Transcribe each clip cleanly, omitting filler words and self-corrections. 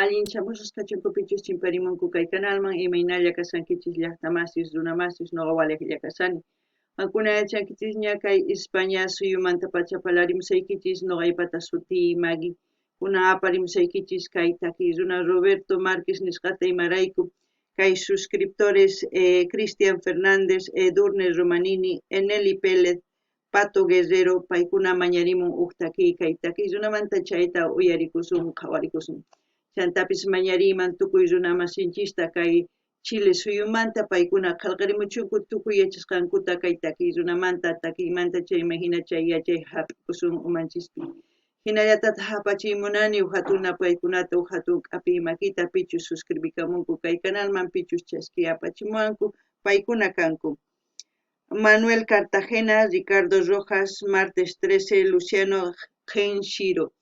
Allinchamusqas kachunkupichus chimparimunku kay kanalman, imaynalla kashankichis llaqtamasis, runamasis, noqa walejlla kashani. Qankuna yachankichisña kay España suyumantapacha parlarimusaykichis, noqaypata sutiy Magui. Kunan aparimusaykichis kay takiy runa Roberto Márquez nisqata imarayku kay suscriptores Cristian Fernández, Edurne Romanini, Eneli Pélez, Pato Guerrero paykuna mañarimun uj takiy kay takiy runamanta chayta uyarikusun qhawarikusun. Chantapis mañariyman tukuy runamasinchista kay Chile suyumanta paykuna qhelqarimuchunku tukuy yachasqankuta kay takiy runamanta takiymanta chayman hina chay yachay hap'ikusun umanchispi. Hinallatataj apachiy munani uj hatun napaykunata uj hatun k'apiy makita pichus suscribikamunku kay kanalman pichus chaskiy apachimuwanku paykuna kanku. Manuel Cartagena, Ricardo Rojas, Martes 13, Luciano Genshiro.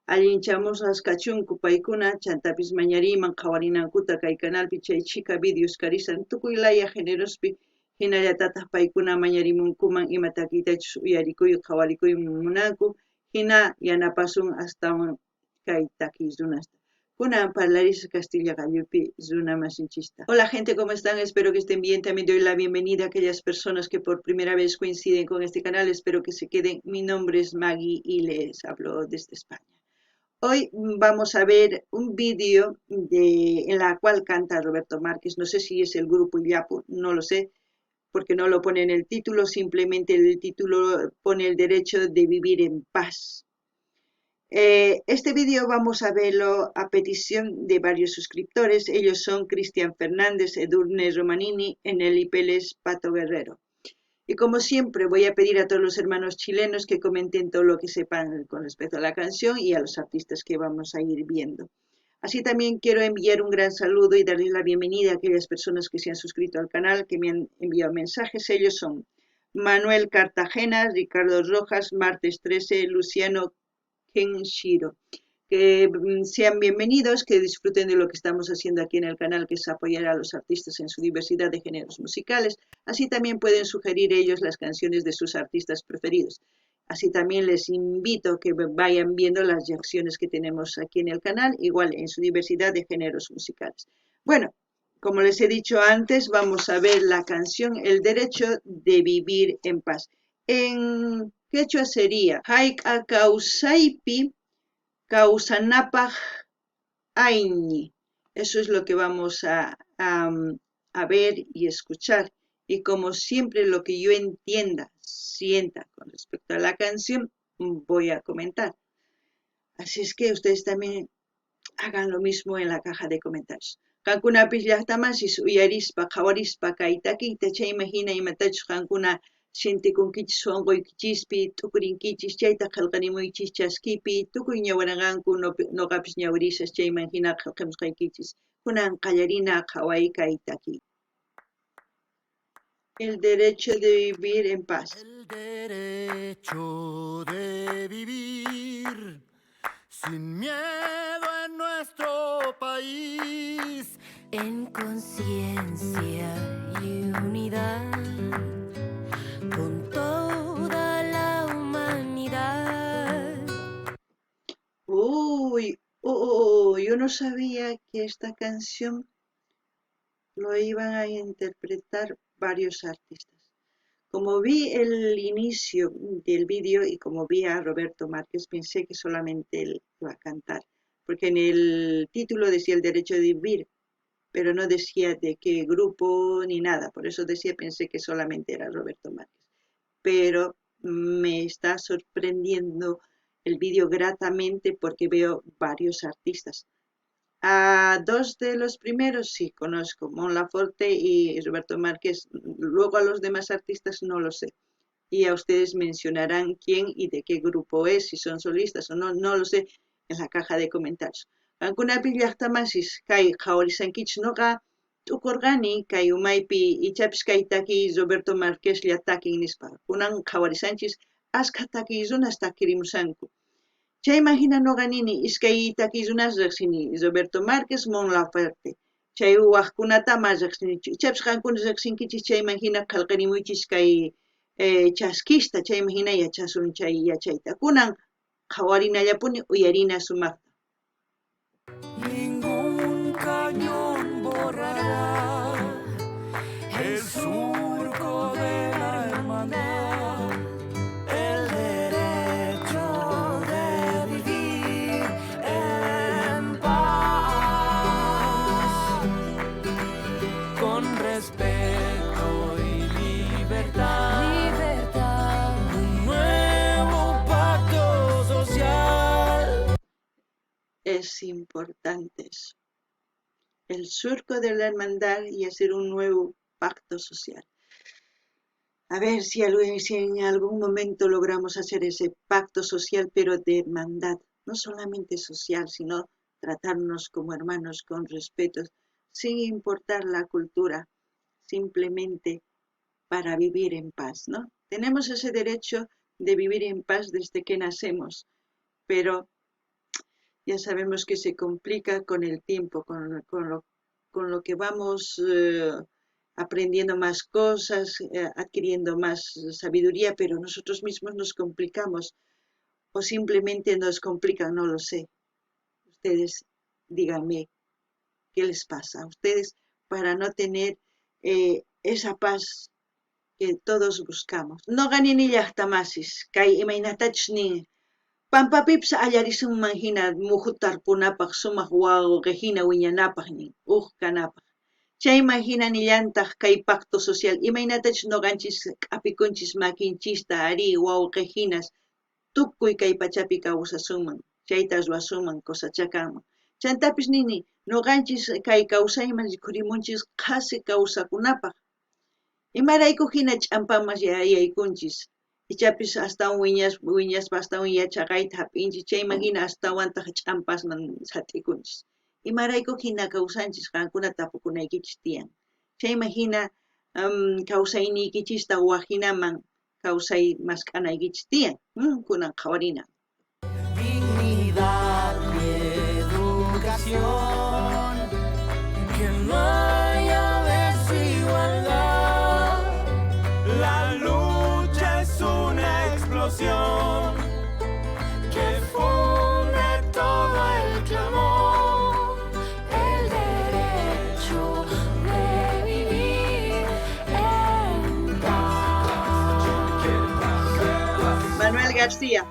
Allinchamusqas kachunku paykuna, chantapis mañariyman qhawarinankuta kay canalpi chay chhika videos karisan tukuy laya generospi, hinallatataj paykuna mañarimunkuman ima takiytachus uyarikuy qhawarikuy munanku, hina yanapasun astawan kay takiy runasta. Kunan parlarisaq Castilla qallupi runa masinchista. Hola gente, ¿cómo están? Espero que estén bien. También doy la bienvenida a aquellas personas que por primera vez coinciden con este canal. Espero que se queden. Mi nombre es Maggie y les hablo desde España. Hoy vamos a ver un vídeo en la cual canta Roberto Márquez. No sé si es el grupo Illapu, no lo sé, porque no lo pone en el título, simplemente el título pone el derecho de vivir en paz. Este vídeo vamos a verlo a petición de varios suscriptores. Ellos son Cristian Fernández, Edurne Romanini, Eneli Pérez, Pato Guerrero. Y como siempre voy a pedir a todos los hermanos chilenos que comenten todo lo que sepan con respecto a la canción y a los artistas que vamos a ir viendo. Así también quiero enviar un gran saludo y darles la bienvenida a aquellas personas que se han suscrito al canal, que me han enviado mensajes. Ellos son Manuel Cartagena, Ricardo Rojas, Martes 13, Luciano Kenshiro. Que sean bienvenidos, que disfruten de lo que estamos haciendo aquí en el canal, que es apoyar a los artistas en su diversidad de géneros musicales. Así también pueden sugerir ellos las canciones de sus artistas preferidos. Así también les invito a que vayan viendo las reacciones que tenemos aquí en el canal, igual en su diversidad de géneros musicales. Bueno, como les he dicho antes, vamos a ver la canción El derecho de vivir en paz. En quechua sería Hayk'a kawsaypi kawsanapaq ayñi. Eso es lo que vamos a ver y escuchar. Y como siempre, lo que yo entienda, sienta con respecto a la canción, voy a comentar. Así es que ustedes también hagan lo mismo en la caja de comentarios. Qankunapis llaqtamasis uyarispa, qhawarispa kay takiyta chayman hina imatachus qankuna sientikunkichis sunquykichispi, t'ukurinkichis, chayta qhelqarimuychis chaskipi, tukuy ñawiranqanku, noqapis ñawirisas chayman hina qhelqamusqaykichis. Kunan qallarina qhaway kay takiy. El derecho de vivir en paz. El derecho de vivir sin miedo en nuestro país. En conciencia y unidad con toda la humanidad. Uy, oh, yo no sabía que esta canción lo iban a interpretar varios artistas. Como vi el inicio del vídeo y como vi a Roberto Márquez, pensé que solamente él iba a cantar, porque en el título decía el derecho de vivir, pero no decía de qué grupo ni nada, por eso pensé que solamente era Roberto Márquez. Pero me está sorprendiendo el vídeo gratamente porque veo varios artistas. A dos de los primeros sí conozco, Mon Laferte y Roberto Márquez. Luego a los demás artistas no lo sé. Y a ustedes mencionarán quién y de qué grupo es, si son solistas o no, no lo sé, en la caja de comentarios. Qankunapi llaqtamasis kay qhawarisankichis noqa t'ukurqani kay umaypi ichapis kay takiy Roberto Márquez lla takin nispa. Kunan qhawarisanchis askha takiy runas takirimusanku. Chayman hina noqa nini iskay takiy runas riqsini, Roberto Márquez, Mon Laferte. Chay waqkunata ma riqsinichu. Ichapis qankuna riqsinkichis chayman hina qhelqarimuychis kay chaskista, chayman hina yachasun chay yachayta. Kunan qhawarinallapuni uyarina sumaqta. Ningún Es importante eso. El surco de la hermandad y hacer un nuevo pacto social. A ver si en algún momento logramos hacer ese pacto social, pero de hermandad, no solamente social, sino tratarnos como hermanos con respeto, sin importar la cultura, simplemente para vivir en paz, ¿no? Tenemos ese derecho de vivir en paz desde que nacemos, pero ya sabemos que se complica con el tiempo, con lo que vamos aprendiendo más cosas, adquiriendo más sabiduría, pero nosotros mismos nos complicamos o simplemente nos complican, no lo sé. Ustedes díganme qué les pasa a ustedes para no tener esa paz que todos buscamos. Noqa nini llaqtamasis, kay imaynatachus nin, pampapipis allarisunman hina muhu tarpunapaq sumaq wawqi hina wiñanapaq nin, uj kanapaq. Chayman hina nillantaq kay pacto social, imaynatachus noqanchis k'apikunchis makinchista arí wawqi hinas tukuy kay pachapi kawsasunman, chayta ruwasunman cosachakanman. Chantapis nini, noqanchis kay kawsayman rikhurimunchis qhasi kawsakunapaq. Imarayku hina ch'ampaman yaykunchis, ichapis astawan wiñaspa astawan yachaqayta hap'inchis, chayman hina astawantaq ch'ampasman sat'ikunchis. Imarayku hina kawsanchis qankuna tapukunaykichis tiyan. Chayman hina kawsayniykichista wajinaman kawsay mask'anaykichis tiyan. Kunan qhawarina. Dignidad y educación, que no haya desigualdad. La lucha es una explosión que funde todo el clamor. El derecho de vivir en paz. Manuel García.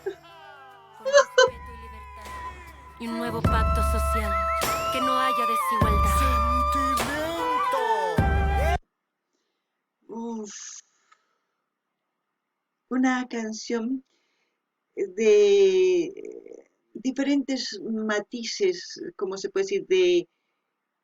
Con respeto y libertad. Y un nuevo pacto social, que no haya desigualdad. Sentimiento. Uf. Una canción de diferentes matices, como se puede decir,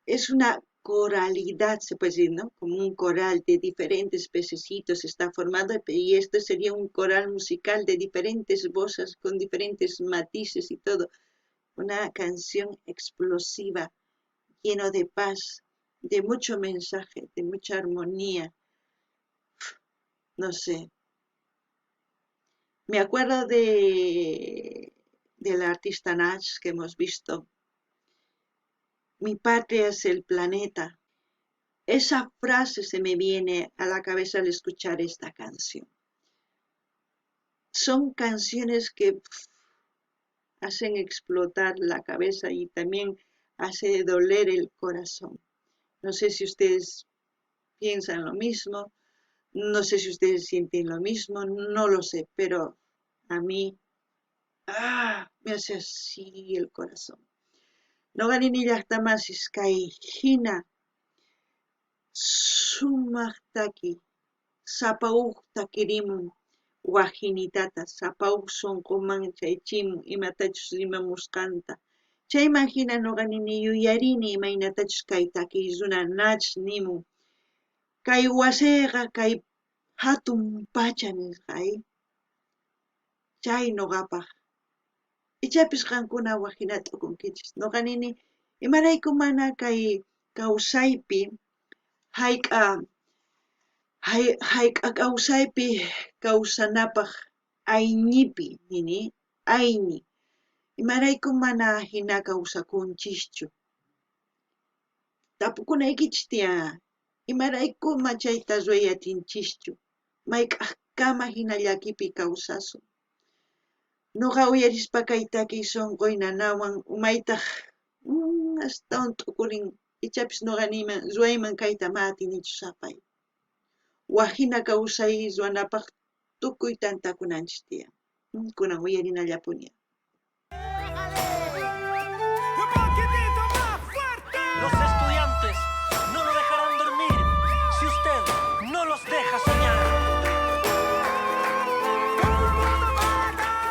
es una coralidad, se puede decir, ¿no? Como un coral de diferentes pececitos se está formando, y esto sería un coral musical de diferentes voces, con diferentes matices y todo. Una canción explosiva, lleno de paz, de mucho mensaje, de mucha armonía. No sé. Me acuerdo del artista Nach que hemos visto. Mi patria es el planeta. Esa frase se me viene a la cabeza al escuchar esta canción. Son canciones que hacen explotar la cabeza y también hace doler el corazón. No sé si ustedes piensan lo mismo, no sé si ustedes sienten lo mismo, no lo sé, pero a mí, me hace así el corazón. Noqa nini llaqtamasis kay hina sumaq taki sapa uj takirimun wajinitata, sapa uj sunquman chaychimun imatachus rimamusqanta. Chayman hina noqa nini yuyarini imaynatachus kay takiy runa Nach nimun. Kay wasiyqa kay hatun pacha nisqa, Chay noqapaq. Ichapis qankuna wajina t'ukunkichis. Noqa nini imarayku mana kay kawsaypi hayk'a kawsaypi kawsanapaq ayñipi nini ayñi. Imarayku mana hina kawsakunchischu. Tapukunaykichis tiyan. Imarayku chayta ruway atinchischu. Mayk'aqkama hina llakipi kawsasun. Noqa uyarispa kay takiy sunquy nanawan umaytaq astawan t'ukurin. Ichapis noqa niyman ruwayman kayta ma atinichu sapay. Wajina kawsay ruwanapaq tukuy tantakunanchis tiyan. Kunan uyarinallapuni. Un poquitito más fuerte. Los estudiantes no lo dejarán dormir si usted no los deja soñar. Todo el mundo va a la calle.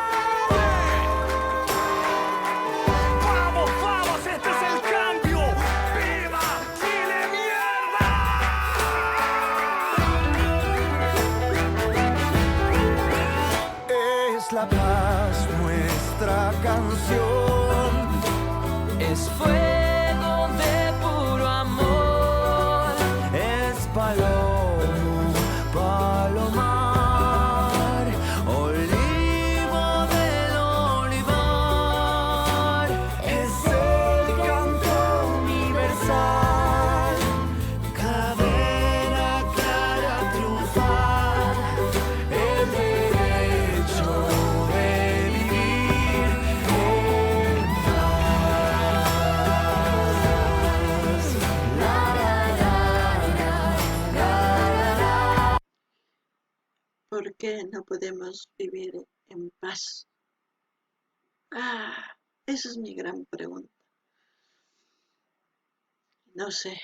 la paz nuestra canción. Es fuego de puro amor. Es palomo, palomar, olivo del olivar. Es el canto universal, cadena clara triunfar, el derecho de vivir en paz. La la la la la la. ¿Por qué no podemos vivir en paz? Ah, esa es mi gran pregunta. No sé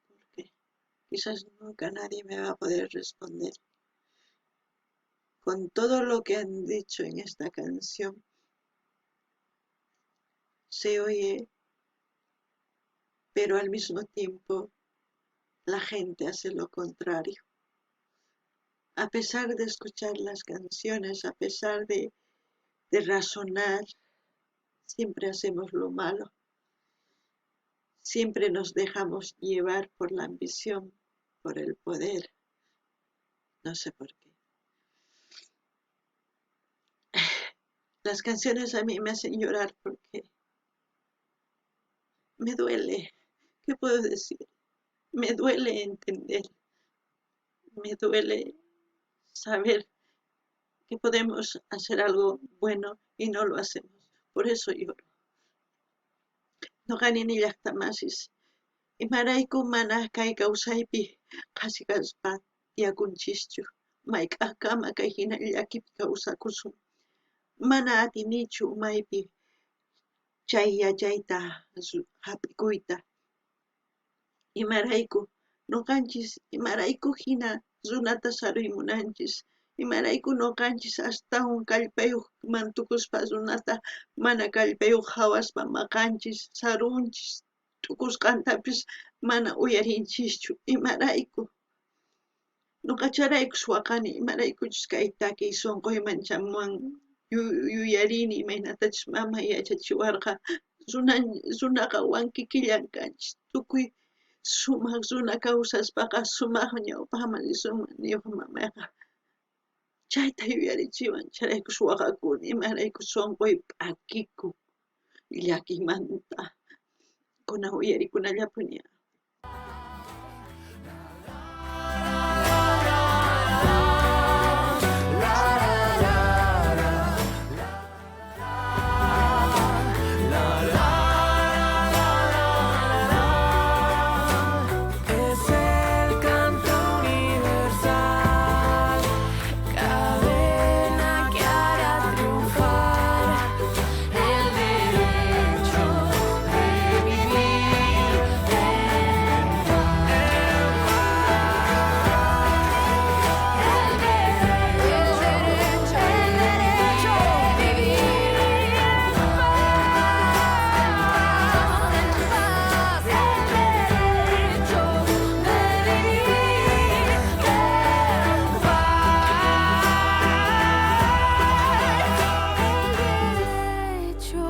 por qué. Quizás nunca nadie me va a poder responder. Con todo lo que han dicho en esta canción, se oye, pero al mismo tiempo la gente hace lo contrario. A pesar de escuchar las canciones, a pesar de razonar, siempre hacemos lo malo. Siempre nos dejamos llevar por la ambición, por el poder. No sé por qué. Las canciones a mí me hacen llorar porque me duele. ¿Qué puedo decir? Me duele entender. Me duele saber que podemos hacer algo bueno y no lo hacemos. Por eso lloro. Noqani llaqtamasis. Imarayku mana kay kawsaypi qhasi kaspa tiyakunchischu. Mayk'aqkama kay hina llakipi kawsakusun. Mana atinichu umaypi chay yachayta hap'ikuyta. Imarayku noqanchis imarayku hina runata saruy munanchis. Imarayku noqanchis astawan kallpayuqman tukuspa runata mana kallpayuq hawaspa maqanchis, sarunchis, tukusqantapis mana uyarinchischu. Imarayku noqacharaykus waqani, imaraykuchus kay takiy sunquyman chamuwan yuyarini imaynatachus mamay yachachiwarqa runaqa wankikillan kanchis. Tukuy sumaq runa kawsaspaqa sumaq ñawpaqman risunman niwaq mamayqa. Chayta yuyarichiwan, chayraykus waqakuni, imarayku sunquy p'akikun llakimanta. Kunan uyarikunallapuni. Es el canto universal, cadena que hará triunfar el derecho de vivir en paz. El derecho de vivir en paz, en paz, el derecho de vivir en paz, el derecho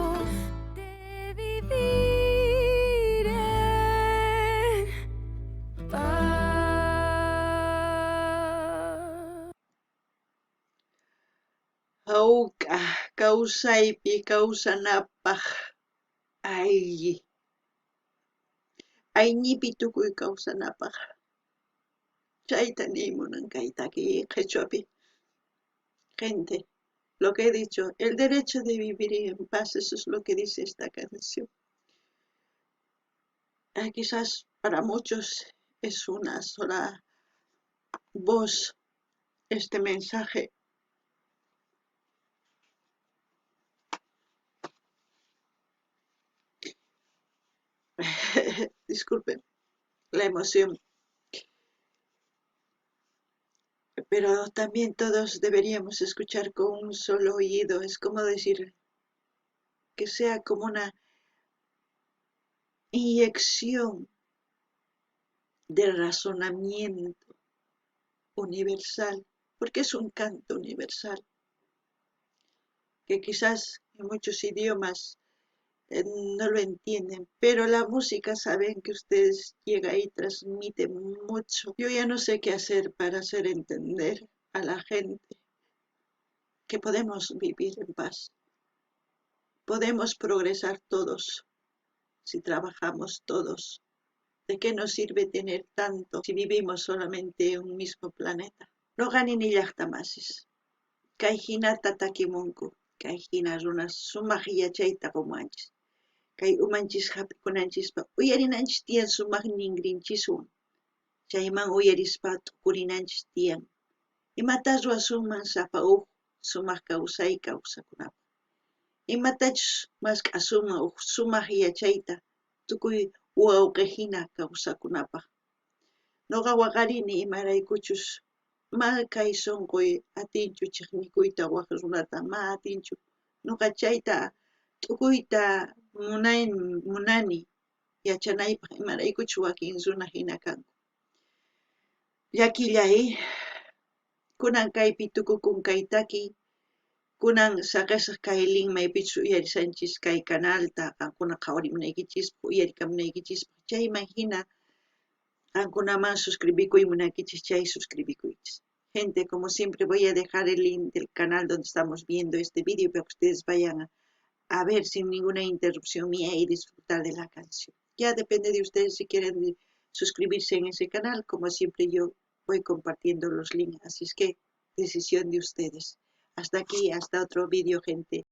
de vivir en paz. Hawk'a kawsaypi kawsanapaq aylli. Ayñipi tukuy kawsanapaq. Chayta niy munan kay takiy qhichwapi. Gente, lo que he dicho, el derecho de vivir en paz, eso es lo que dice esta canción. Quizás para muchos es una sola voz este mensaje. Disculpen la emoción. Pero también todos deberíamos escuchar con un solo oído. Es como decir que sea como una inyección de razonamiento universal, porque es un canto universal. Que quizás en muchos idiomas no lo entienden, pero la música saben que ustedes llega y transmite mucho. Yo ya no sé qué hacer para hacer entender a la gente que podemos vivir en paz. Podemos progresar todos si trabajamos todos. ¿De qué nos sirve tener tanto si vivimos solamente en un mismo planeta? Noqa nini llaqtamasis. Kay hinata takimunku, kay hina runas sumaq yachayta qomuwanchis. Kay umanchis hap'ikunanchispaq uyarinanchis tiyan sumaq ningrinchiswan. Chayman uyarispa t'ukurinanchis tiyan. Imatá ruwasunman sapa uj sumaq kawsay kawsakunapaq. Imatachus mask'asunman uj sumaq yachayta tukuy wawqi hina kawsakunapaq. Noqa waqarini imaraykuchus ma kay sonqoy atinchu chiqnikuyta waj runata, ma atinchu. Noqa chayta t'ukuyta munani yachanaypaq imaraykuchus wakin runa hina kanku. Llakillay, kunan kaypi tukukun kay takiy, kunan saqesaq kay link maypichus uyarishanchis kay canalta qankuna qhawarimunaykichispaq, uyarikamunaykichispaq, chayman hina qankunaman suscribikuy munankichis chay suscribikuychis. Gente, como siempre voy a dejar el link del canal donde estamos viendo este vídeo para que ustedes vayan a ver sin ninguna interrupción mía y disfrutar de la canción. Ya depende de ustedes si quieren suscribirse en ese canal, como siempre yo voy compartiendo los links, así es que decisión de ustedes. Hasta aquí, hasta otro vídeo, gente.